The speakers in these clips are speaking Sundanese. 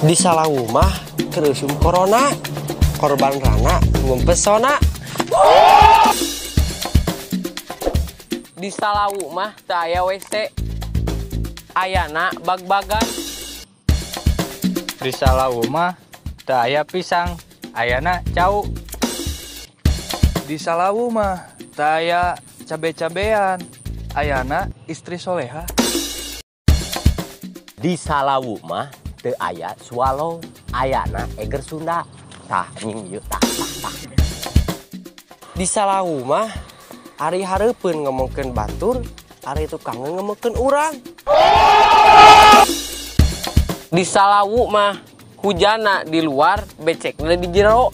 Di Salawu mah keur usum corona, korban rana mempesona. Di Salawu mah teu aya WC, ayana bag-bagan. Di Salawu mah teu aya pisang, ayana cau. Di Salawu mah teu aya cabe-cabean, ayana istri soleha. Di Salawu mah teu aya swallow, ayana eger Sunda. Tah anjing ieu tah tah tah. Di Salawu mah ari hareupeun ngomongkeun batur, ari tukang ngomongkeun urang. Di Salawu mah hujana di luar, becekna di jero.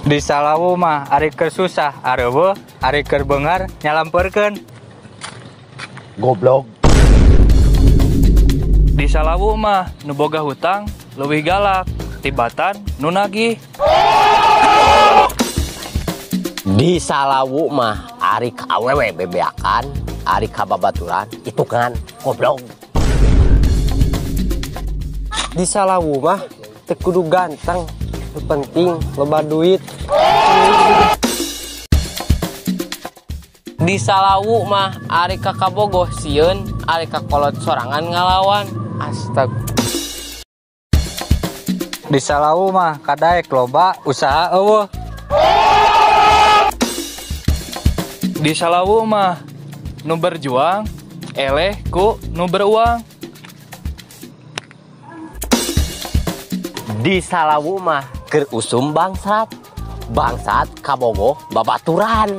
Di Salawu mah ari keur susah areuweuh, ari keur beunghar nyalampeurkeun. Goblok. Di Salawu mah nu boga hutang leuwih galak tibatan nu nagih. Di Salawu mah ari ka awewe bebeakan, ari ka babaturan hitungan goblok. Di Salawu mah teu kudu ganteng, nu penting loba duit. Di Salawu mah ari ka kabogoh sieun, ari ka kolot sorangan ngalawan. Astag. Di Salawu mah kadaek loba usaha eueuh. Di Salawu mah nu berjuang eleh ku nu beruang. Di Salawu mah keur usum bangsat, bangsat kabogoh babaturan.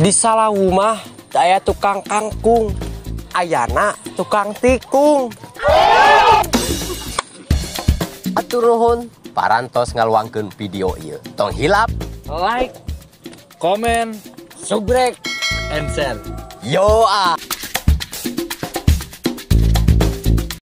Di Salawu mah teu aya tukang kangkung, ayana tukang tikung. Atur nuhun parantos ngaluangkeun video ieu. Tong hilap like, komen, subrek, and share. Yo ah.